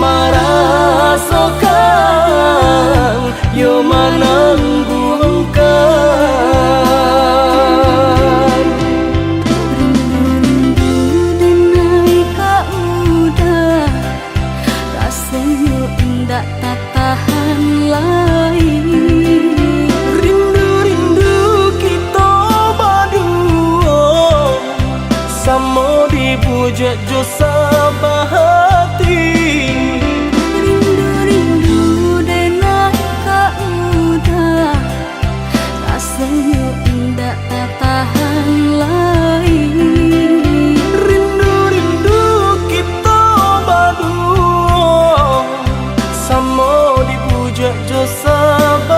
marasokan, yo manangguangkan. Rindu-rindu den ai ka uda, rasonyo indak tatahan lai. Rindu-rindu kito baduo, samo dibujuak jo sabahati. Rindu-rindu den ai ka uda, rasonyo indak tatahan lai. Rindu-rindu kito baduo, samo dibujuak jo sabahati.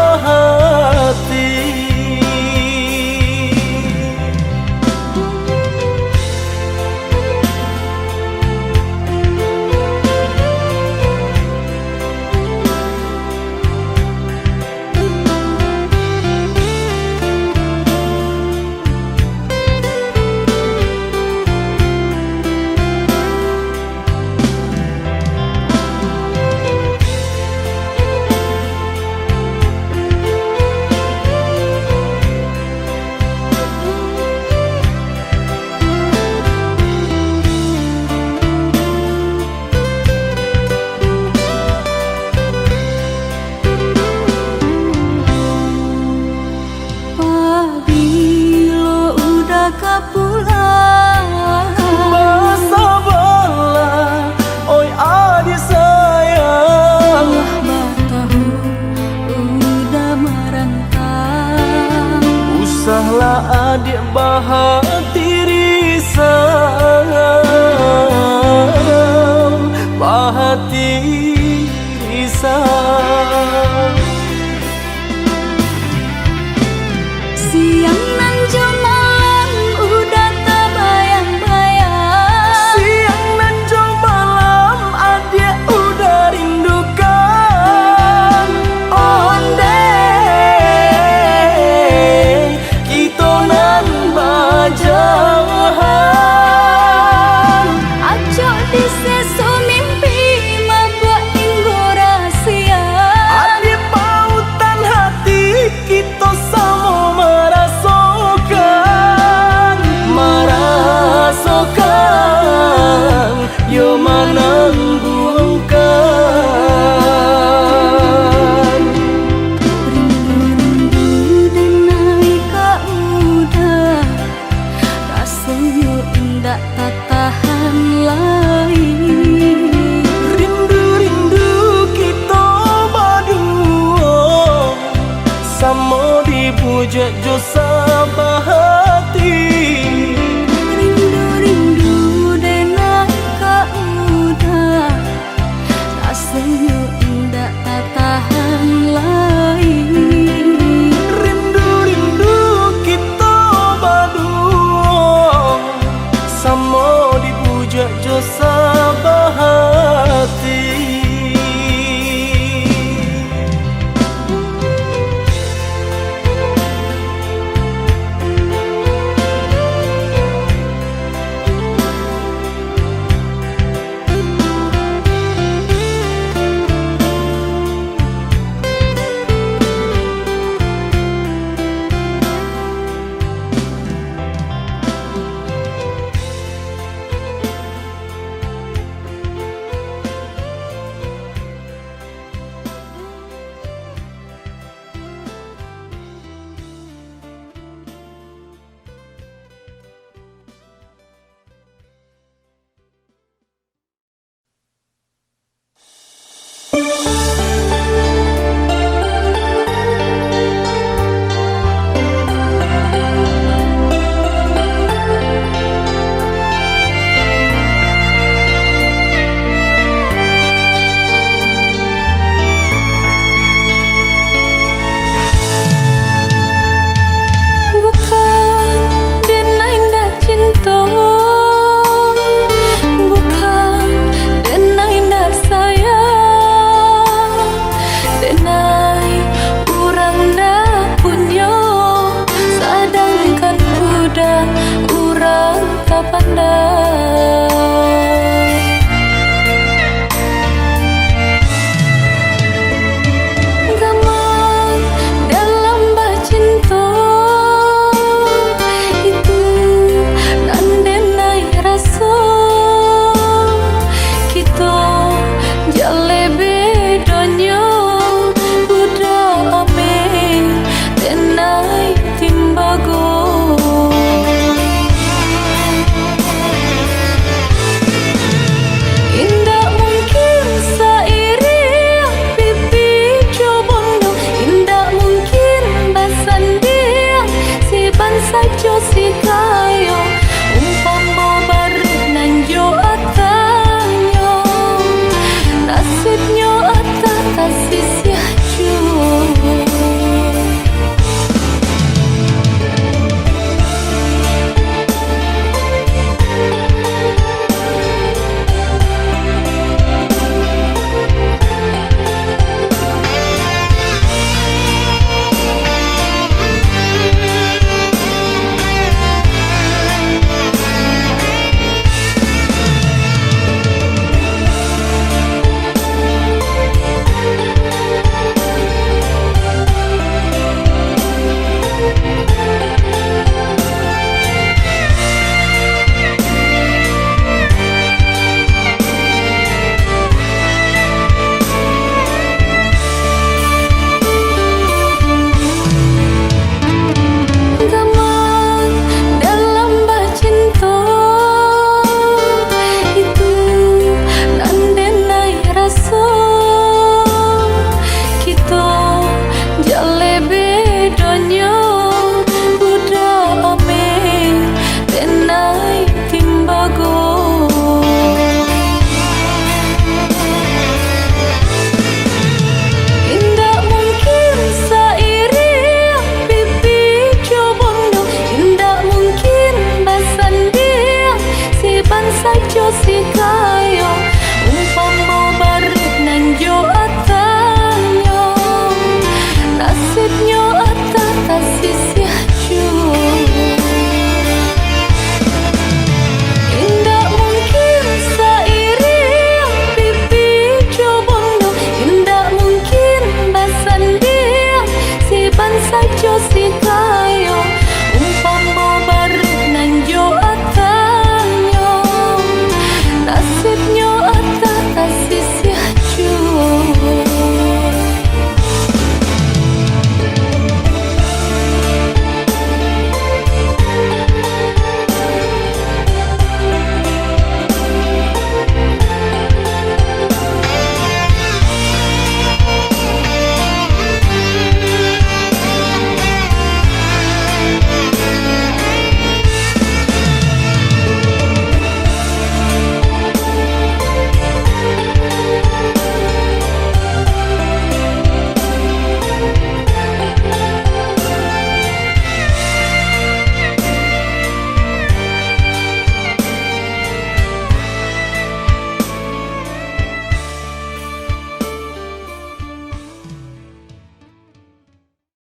Bahati risau, bahati risau. Siang nan jo malam udah tabayang-bayang. Siang nan jo malam adiak udah rindukan. Ondeh, kito nan bajauhan. Acok diseso mimpi, mabuak tinggo rasia. Adiak pautan hati, kito samo marasokan, marasokan, yo manangguangkan. Rindu-rindu denai ka udah, rasonyo indak tatahan lai. Rindu-rindu kito baduo, samo dibujak jo sabah hati. Rindu-rindu denai ka udah, rasonyo indak tatahan lai. Rindu-rindu kito baduo, samo dibujak jo